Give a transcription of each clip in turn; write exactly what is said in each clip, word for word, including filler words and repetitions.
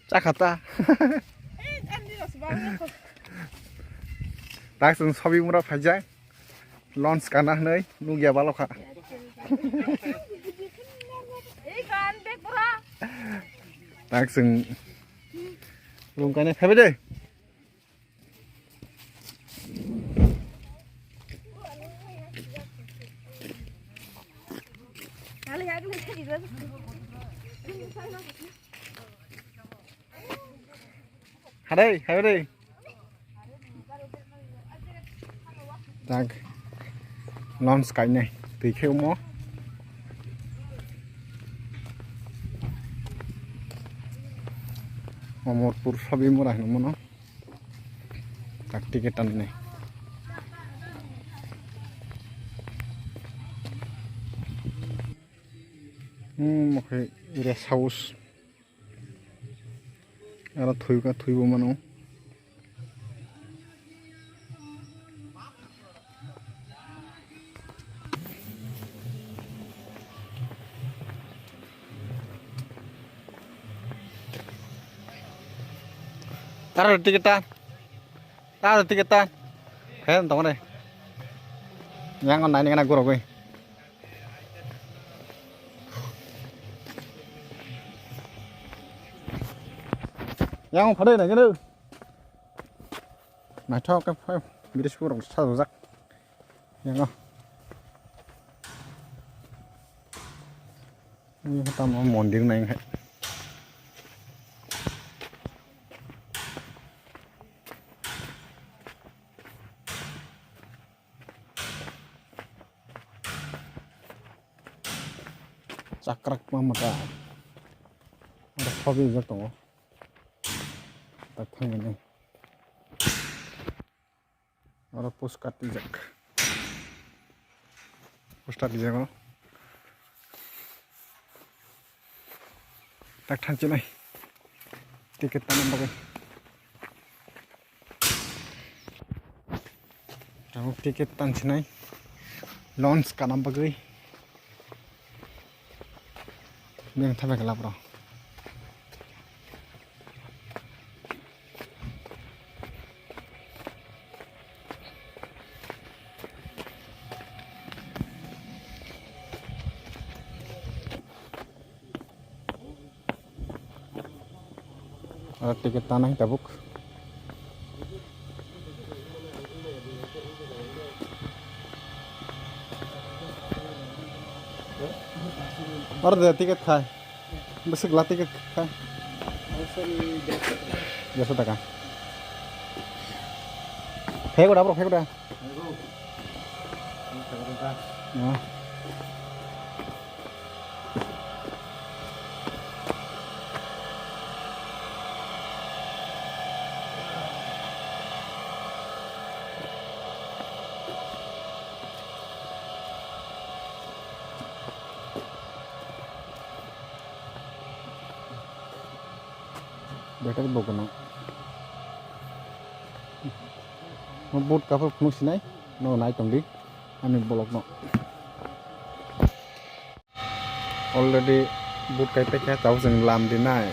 Chakha ta. Tak chwng Sobimura phaijak. Launch kana hwnwi nukya balokha. Tak chwng room kainai phaibai de. Hadai, hadai. Tak. Launch kainai. Twi khe omo. Omorpur Sobimura hino mono. Tak ticket tanai. Hmm, oke, rest house. Aro thwi ka thwibo mano. Tara ticket ta. Tara ticket ta. Khe tong re. Yang on nai ni kana gurogwi. Yang phadai nai gano. Naithok khe phai bridge pura sajak. Yang o. Ini tamo mondir nai hai. Chakrak ma mata. Aro sobi jak tongo. Tak thangmani. Aro post card twijak. Poster twijak o. Tak thansinai. Ticket tanam bagwi. Tabuk ticket tansinai. Launch kanam bagwi. Beng thabai khe labro. Aro ticket tanai tabuk. Aro de ticket khai. Bwswk la ticket khai. Dersho taka. Phego da bro, phego da. Oh. Battery bo gwnang. Boot kaphar phunuk sinai, no nai tongdi ani vlog no. Already boot kai paikha, tabuk chwng lam rinai.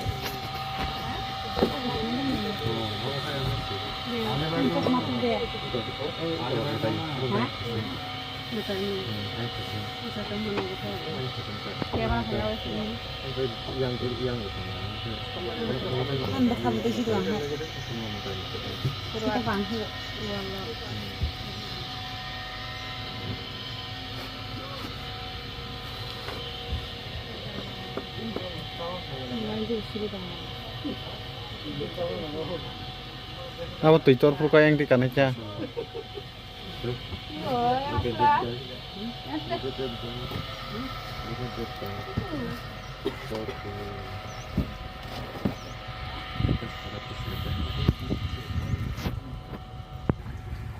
Abo twi tor phuru kha yang twi kanai kha.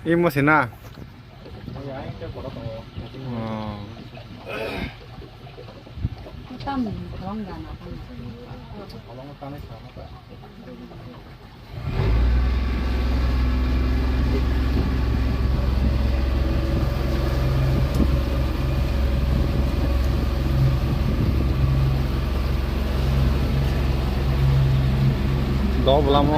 Imo se na. Oh. To belamo.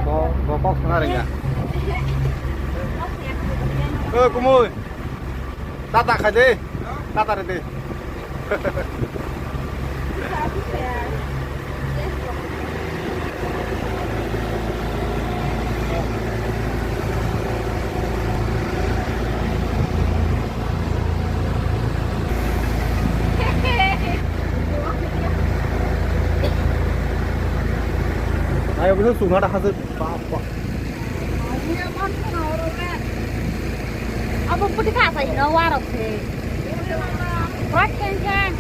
Bo, bo kok sana ringa. Eh, kumui. Tata khai de. Tata re de. Ayo, bisa sungai dah hasil. Abo pwtwi kha sa hino warok se. Right hand hand.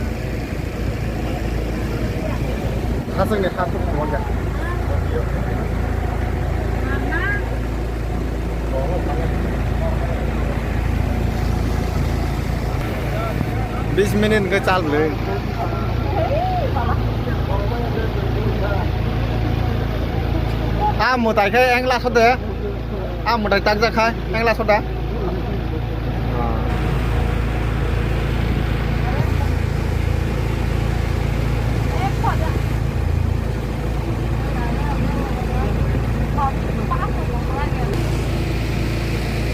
Hasing ni hasing kumaga. Bis minute ke chal le. Ah, mutai khe engla sode. Ah, mutai tak jak khai, engla soda.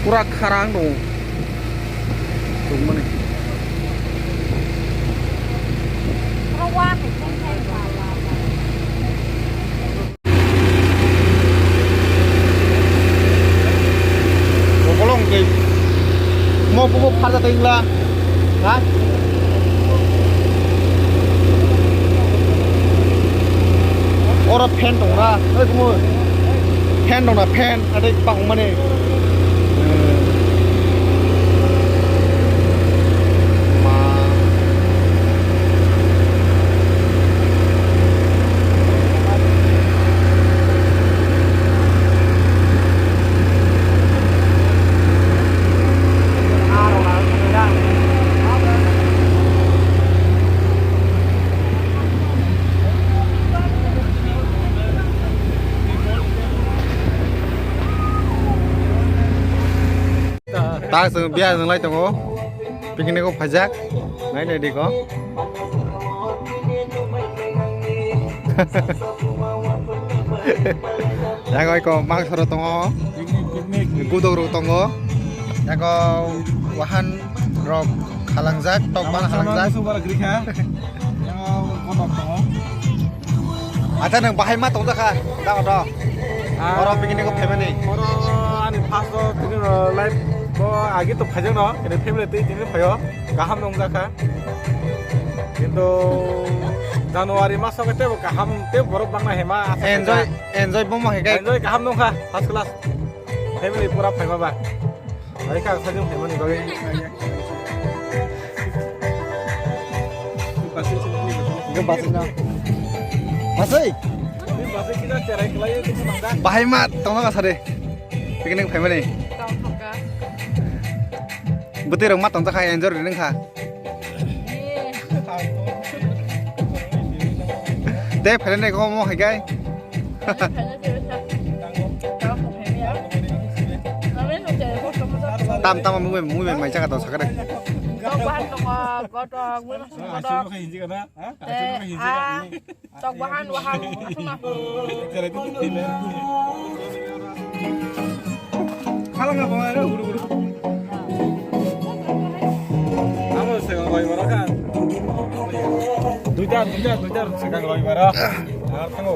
Pura kharang dong. Tongmani. Bokolong tei mo kubo pharjak tei wngla. Ha? Oro fan tongra. Oi, kumo. Fan tongna, fan. Ate pakmani. Tak chwng biya chwng lai tongo. Picnic o phaijak. Nai nai di ko. Yago iko mangso ro tongo. Gudok ro tongo. Yago wahan rok khalangjak, tok ban khalangjak. Acha nwng bahai ma tongjakha, da odo. Ah, oro picnic o phaimani. Oro ani first o tini ro life bo agi to phaijak no, kene family twi tini phaio, kaham nongjakha. Kintu January mas o tebo kaham, tebo borok bangna hema asa enjoy, kaisa. Enjoy bomo hai kai. Enjoy kaham nongkha, first class. Family pura phaima ba. Hai ka sajung phaimani bagwi. Basai na. Basai. Bahai ma tongna ka sare. Picnic phaimani. Bwtwi rok ma tongjakha, enjoy rinwkha. Te phainai ko mo hai kai. Tam tam mui mui mai jaga to sakare. Tok bahan waham aswkno. Khalanga bongaro guru guru. Amo se bai bara ka. Duita duita duita se ka bai bara. Ar tango.